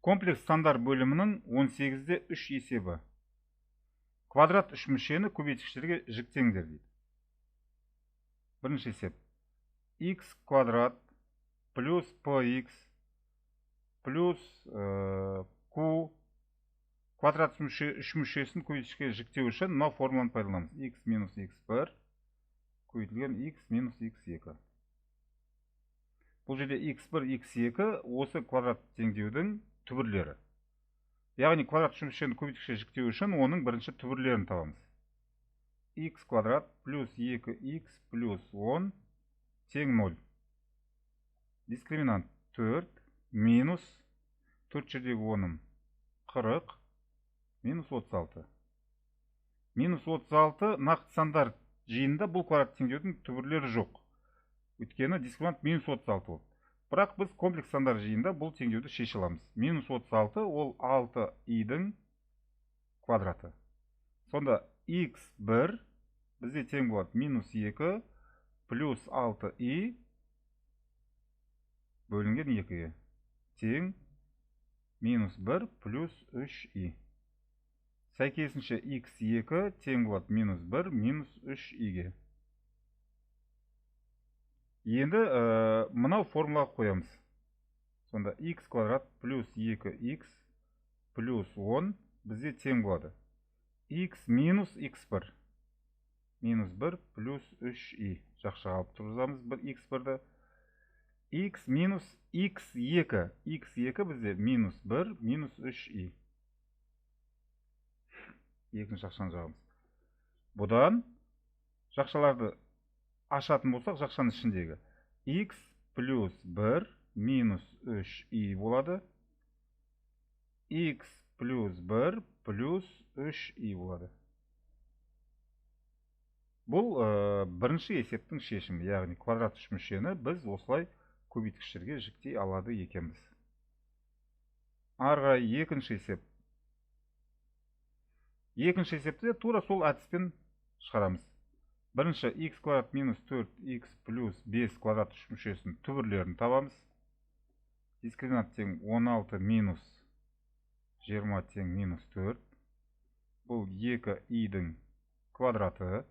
Комплекс сандар бөлімінің 18-де 3 есебі. Квадрат үш мүшені көбейткіштерге жіктеңдер дейді. Бірінші есеп. Х квадрат плюс px плюс q квадрат үш мүшесін көбейткішке жіктеу үшін мынау формуланы пайдаланамыз. Х минус х1 көбейтілген х минус х2. Бұл жерде х1, х2 осы квадрат теңдеудің түбірлері. Яғни квадрат үш мүшені көбейткішке жіктеу үшін оның бірінші түбірлерін табамыз. Х квадрат плюс 2х плюс 10 тең 0. Дискриминант 4 минус 4 жердегі 10-ым 40 минус 36. Минус 36 нақты сандар жиынында бұл квадрат теңдеудің түбірлері жоқ. Өйткені дискриминант минус 36 болды. Бірақ біз комплекс сандар жиынында бұл теңдеуді шеше аламыз. Минус 36 ол 6i-дің квадраты. Сонда х1 бізде тең болады минус 2 плюс 6i бөлінген 2-ге тең минус 1 плюс 3i. Сәйкесінше х2 тең болады минус 1 минус 3i-ге. Енді мынау формулаға қоямыз. Сонда х квадрат плюс 2х плюс 10 бізде тең болады. Х минус х1 минус 1 плюс 3i. Жақшаға алып тұрғызамыз бір х1-ді. Х минус х2. Х2 бізде минус 1 минус 3i. Екінші жақшаны жағамыз. Бұдан жақшаларды ашатын болсақ, жақшаның ішіндегі х плюс 1 минус 3i болады. Х плюс 1 плюс 3i болады. Бұл бірінші есептің шешімі, яғни квадрат үш мүшені біз осылай көбейткіштерге жіктей алады екенбіз. Ары қарай екінші есеп. Екінші есепті де тура сол әдіспен шығарамыз. Бірінші х квадрат минус 4х плюс 5 квадрат үш мүшесінің түбірлерін табамыз. Дискриминант тең 16 минус 20 тең минус 4. Бұл 2i-дің квадраты.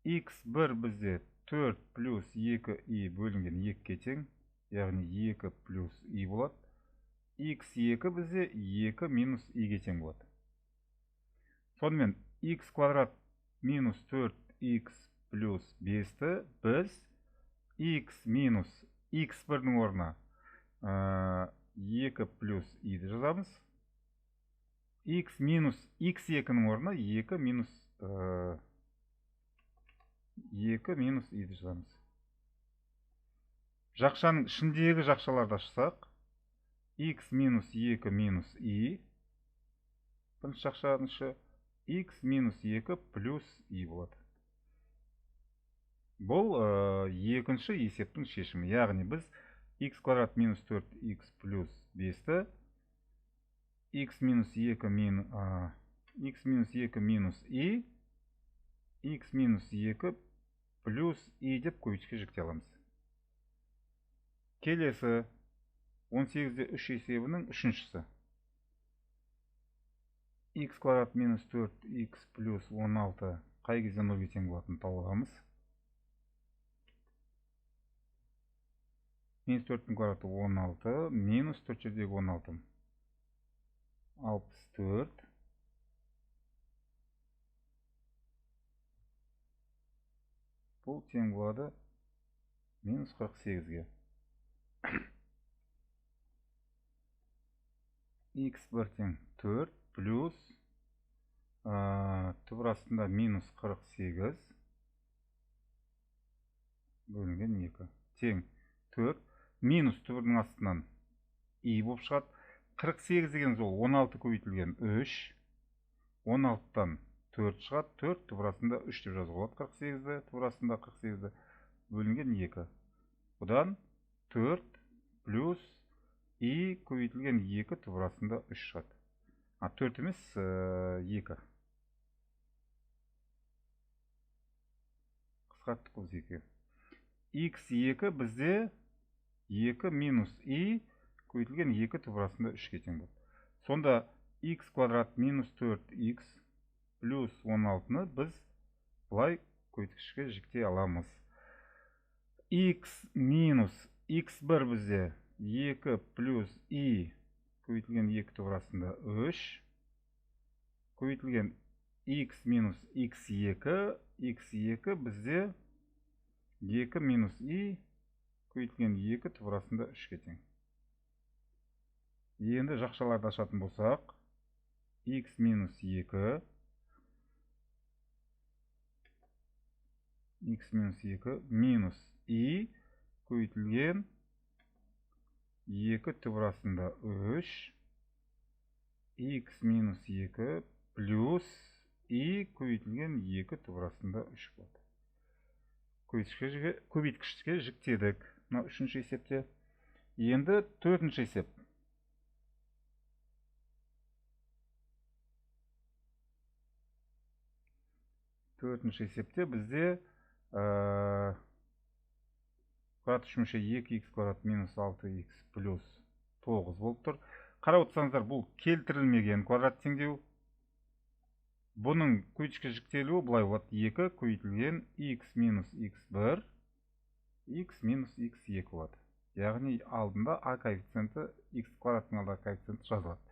Х1 бізде 4 плюс 2i бөлінген 2-ге тең, яғни 2 плюс i болады. Х2 бізде 2 минус i-ге тең болады. Сонымен х квадрат минус 4х плюс 5-ті біз х минус х1-дің орнына 2 плюс i-ді жазамыз. Х минус х2-нің орнына 2 минус 2 минус i-ді жазамыз. Жақшаның ішіндегі жақшаларды ашсақ, х минус 2 минус i, бірінші жақшаның іші, х минус 2 плюс i болады. Бұл екінші есептің шешімі. Яғни біз х квадрат минус 4х плюс 5-ті х минус 2 минус i, х минус 2 плюс i деп көбейткішке жіктей аламыз. Келесі 18-де 3 есебінің үшіншісі. Х квадрат минус 4х плюс 16 қай кезде нөлге тең болатынын тауып аламыз. Минус 4-тің квадраты 16, минус 4 жердегі 16. 64. Бұл тең болады минус 48-ге. Х1 тең 4 плюс түбір астында минус 48 бөлінген 2 тең 4 минус түбірдің астынан i болып шығады. 48 деген сол 16 көбейтілген 3, 16-тан 4 шығады, 4 түбір астында 3 деп жазуға болады. 48-ді түбір астында 48-ді бөлінген 2. Бұдан 4 плюс i көбейтілген 2 түбір астында 3 шығады. 4 емес, 2. Қысқарттық біз 2. Х2 бізде 2 минус i Көбейтілген 2 түбір астында 3-ке тең болады. Сонда х квадрат минус 4х плюс 16-ны біз былай көбейткішке жіктей аламыз. Х минус х1 бізде 2 плюс и көбейтілген 2 түбір астында 3 көбейтілген х минус х2, х2 бізде 2 минус и көбейтілген 2 түбір астында 3-ке тең. Енді жақшаларды ашатын болсақ, х минус 2, х минус 2 минус и көбейтілген 2 түбір астында 3, х минус 2 плюс и көбейтілген 2 түбір астында 3 болады. Көбейткішке жіктедік мына үшінші есепте. Енді төртінші есеп. Төртінші есепте бізде квадрат үшмүше 2х квадрат минус 6х плюс 9 болып тұр. Қарап отырсаңыздар, бұл келтірілмеген квадрат теңдеу. Бұның көбейткішке жіктелуі былай болады: 2 көбейтілген х минус х1, х минус х2 болады. Яғни алдында а коэффициенті, х квадраттың алдында коэффициенті жазылады.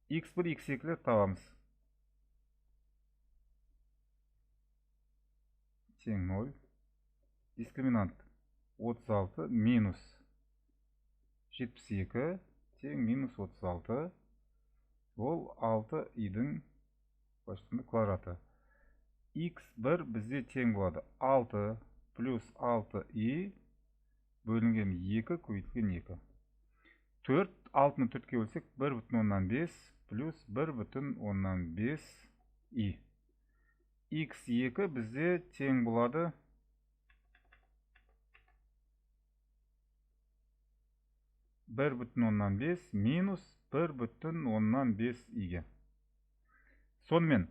Х1, х2-лер табамыз. Тең 0. Дискриминант 36 минус 72 тең минус 36. Ол 6 идің квадраты. Х1 бізде тең болады 6 плюс 6 и бөлінген 2 көбейтілген 2. 4, 6-ны 4-ке бөлсек 1,5 плюс 1,5 и. Х2 бізде тең болады 1,5 минус 1,5 иге. Сонымен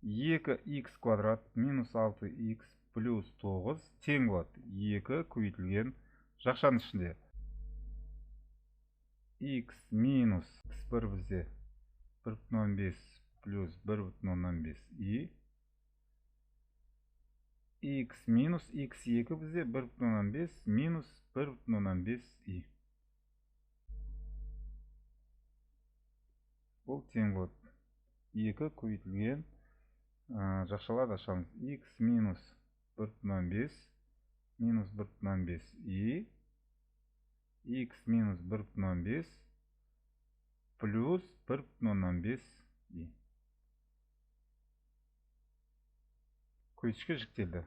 2х квадрат минус 6х плюс 9 тең болады 2 көбейтілген жақшаның ішінде х минус х1 бізде 1,5 плюс 1,5 и х минус х2 бізде 1,5 минус 1,5 и. Бұл тең болады 2 көбейтілген жақшаларды ашамыз х минус 1,5 минус 1,5 и х минус 1,5 плюс 1,5 и. Көбейткішке жіктелді.